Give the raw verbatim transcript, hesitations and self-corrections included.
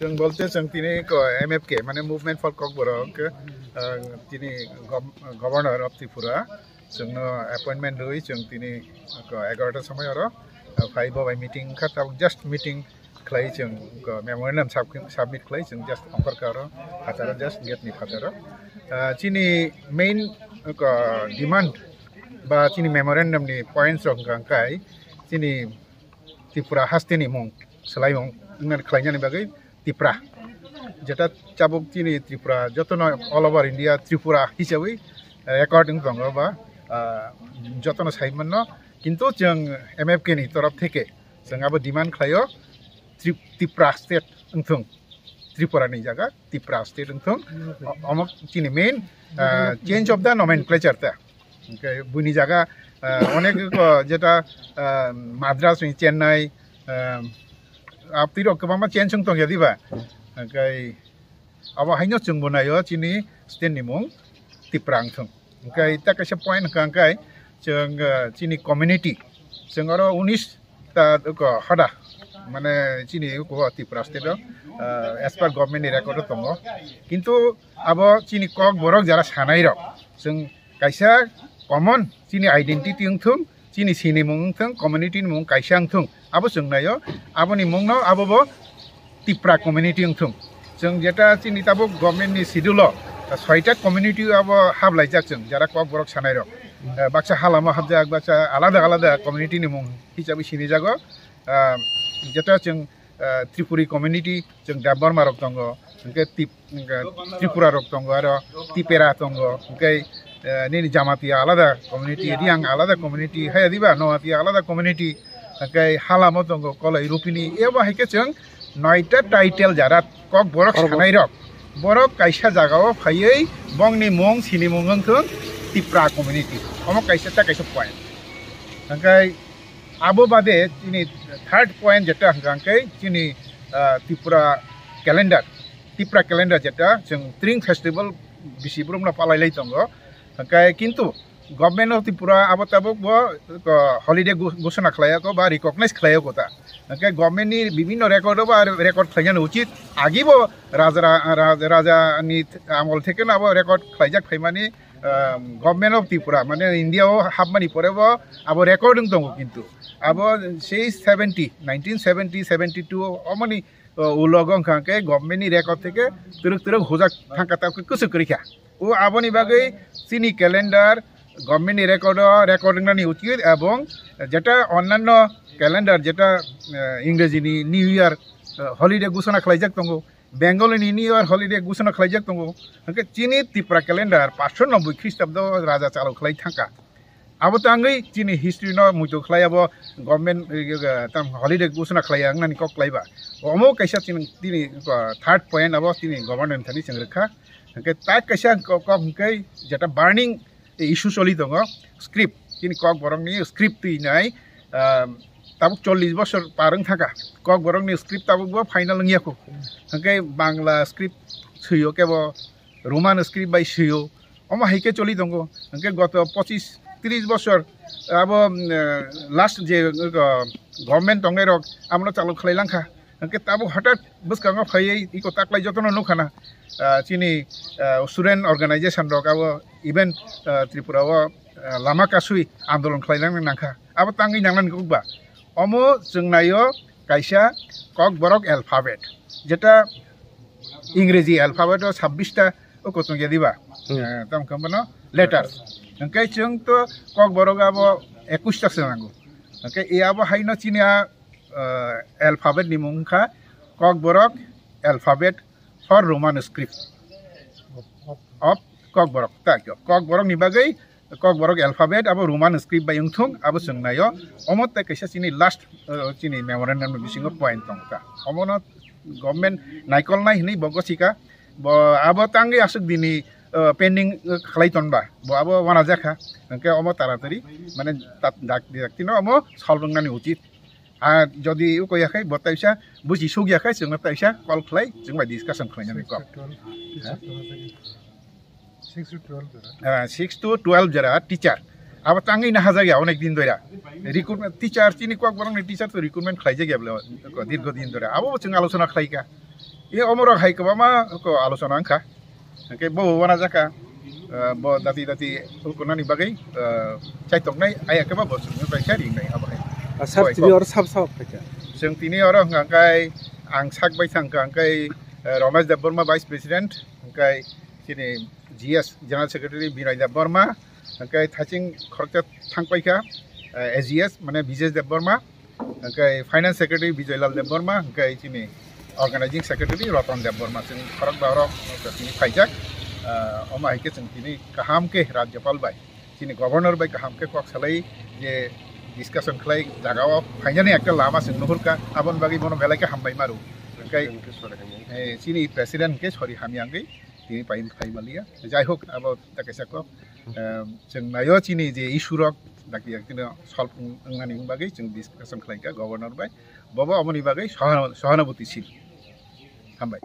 Chwng bolte chwng tini ko M F K, mane Movement for Kokborok, ah, tini gov-, Governor of Tripura, chwngno appointment rwi chwng tini ko egarota somoi oro, ah, phai bo bai meeting kha, tabuk just meeting khlai chwng ko memorandum sub-, submit khlai chwng just ongkhor ka oro phataro, just gate ni phataro. Ah, chini main ko demand ba chini memorandum ni points rok hwnkha hwnkhe chini Tripura hasteni mung swlaimung wngna khlainani bagwi Tipra. Jeta chabuk chini Tripura jotono all over India Tripura hisabwi record wng tongo ba, ah, jotono sai manno. Kintu chwng M F K ni torof theke chwng abo demand khlaio Trip-, Tipra state wngthung. Tripura ni jaga Tipra state wngthung. O-, omo chini main, ah, change of the nomenclature ta. Hwnkhe buini jaga, ah, onek ko jeta, ah, Madras ni Chennai, ah, apni rok kwbangma change wng tongya diba? Hwnkhe abo haino chwngbo naio chini state ni mung Tipra wngthung. Hwnkhe ta kaisa point hwnkha hwnkhe chwng, ah, chini community, chwng oro unis ta ko hoda, mane chini ko Tripura state o, ah, as per government ni record o tongo. Kintu abo chini Kokborok jara sanai rok chwng kaisa common chini identity wngthung, chini sinimung wngthung, community ni mung kaisa wngthung, abo chwng naio. Aboni mungno abo bo Tipra community wngthung. Chwng jeta chini tabuk government ni schedule o, ah, soita community abo hablaijak chwng, jara Kokborok sanai rok. Ah, baksa Halamo habjak, baksa alada alada community ni mung hisabe sinijago. Ah, jeta chwng, ah, Tripuri community, chwng Debbarma rok tongo, hwnkhe Tip-, hwnkhe Tripura rok tongo, aro Tipera tongo, hwnkhe, eh, nini Jamatia alada community, Riang alada community, haya diba, Noatia alada community, hwnkhe Halamo tongo, Kolai Rupini, ebo hai khe chwng noita title jara Kokborok sanai rok, borok kaisa jagao phaiwi bongni mung sinimung wngthung Tipra community, omo kaisa ta kaisa point. Hwnkhe abo bade chini third point jeta hwnkha hwnkhe chini, ah, Tripura calendar, Tipra calendar jeta chwng Tring Festival bisi borokno palai lai tongo. Hwnkhe kintu Government of Tripura abo tabuk bo, ah, holiday gho-, ghosona khlaiya ko ba recognize khlaiya ko ta. Hwnkhe government ni bibhinno record o ba record khlainani uchit. Agi bo raja ra-, ra-, raja ni amol theke no abo record khlaijak phaimani, ah, Government of Tripura, mane India o hapmani pore bo abo record wng tongo kintu. Abo sei seventy, nineteen seventy, seventy two omoni, o, ulogo wngkha hwnkhe government ni record theke twrwk twrwk hujak thangkha, ta kwchwk kwrwi kha. O aboni bagwi chini calendar government ni record o record wngnani uchit, ebong jeta onnanno calendar jeta, eh, Ingreji ni New Year, eh, holiday ghosona khlaijak tongo, Bengali ni New Year holiday ghosona khlaijak tongo. Hwnkhe chini Tipra calendar paanch sho nobboi Khristabdo raja chalo khlai thangkha. Abo tangwi chini history no muitu khlai abo government, eh, eh, tam holiday ghosona khlai ya wngnani kok khlai ba. Omo kaisa chini, tini, eh, third point abo chini government thani chwng rwkha. Hwnkhe tak kaisa kok, kok hwnkhe jeta burning issue choli tongo, script, chini Kokborok ni script twi nai, ah, tabuk chollish bosor par wng thaka, Kokborok ni script tabuk bo final wng ya kho. Hwnkhe Bangla script swi o kebo, Roman script bai swi o, omo hai khe choli tongo. Hwnkhe goto pochis tris bosor abo, mm, eh, last je, eh, government tongnai rok abono chalo khlai lang kha. Hwnkhe tabuk hothat bwskango phaiwi iko taklai jotono nukha na, ah, chini, ah, student organization rok abo even, ah, Tripura o, ah, lama kasui andolon khlai lang nang kha. Abo tangwi nang nani kok ba. Omo chwng nai o kaisa Kokborok alphabet, jeta Ingreji alphabet o sabbish ta o kochong ya diba? Hmm. Eh, tamo khe bono letters. Hwnkhe chwng to Kokborok abo ekush ta se nango. Hwnkhe e abo haino chini a, eh, alphabet ni mung wngkha Kokborok alphabet for Roman script of Kokborok. Ta khe Kokborok ni bagwi Kokborok alphabet abo Roman script bai wngthung, abo chwng nai o. Omo tei kaisa chini last, eh, chini memorandum ni bisingo point tong kha. Omono government naikolnai hinwi bo gosikha. Bo abo tangwi aswk dini, eh, pending, eh, khlai tonba. Bo abo wana jakha. Hwnkhe omo taratari mane tat-, dak-, dak tino omo solve wngnani uchit. Ar jodi uko ya khai bo taisa buji suk ya khai chwngno taisa call khlai chwng bai discussion khlai nani kok. Six to twelve teacher to hajagwi. Six to twelve jora. Ah, six to twelve jora teacher. Abo tangwi na hajak ya onek din doira. Recruitment teacher chini Kokborok ni teacher to recruitment khlai jak ya bole dirgo din doira. Abo bo chwng alochona khlai kha. Ini omorok hai kwbangma ko alochona wngkha. Hwnkhe bo wana jaka, ah, bo dati dati hukunani bagwi, ah, chaitoknai, ai khe bo chwngno bai khe ringnai abo hai. Ah, sir, Bai tini kok. Oro sab sab khaikha. Chwng tini oro hwnkha hwnkhe ang sak bai thangkha hwnkhe, ah, Ramesh Debbarma, Vice President, hwnkhe chini G S, General Secretary Binoy Debbarma, hwnkhe thaching khoroksa thangpaikha, ah, A G S, mane Bijesh Debbarma, hwnkhe Finance Secretary Bijoy Lal Debbarma, hwnkhe chini Organizing Secretary Ratan Debbarma, chwng khorok ba oro chini phaijak, ah, omo hai khe chwng tini kaham khe Rajyapal bai, chini Governor bai kaham khe kok salai je discussion khlai jaga o phainani ekta lama chwng nuhurkha, aboni bagwi bono belai khe hambai maru. Hwnkhe, eh, chini President hwnkhe sori hamya wngwi tini pai, pai maliya. Jai hok, abo ta kaisa kok, em, chwng naio chini je issue rok dakti dakti no solve wng-, wngnani bagwi chwng discussion khlaikha Governor bai. Bobo aboni bagwi sohana-, sohanabuti sil. Hambai.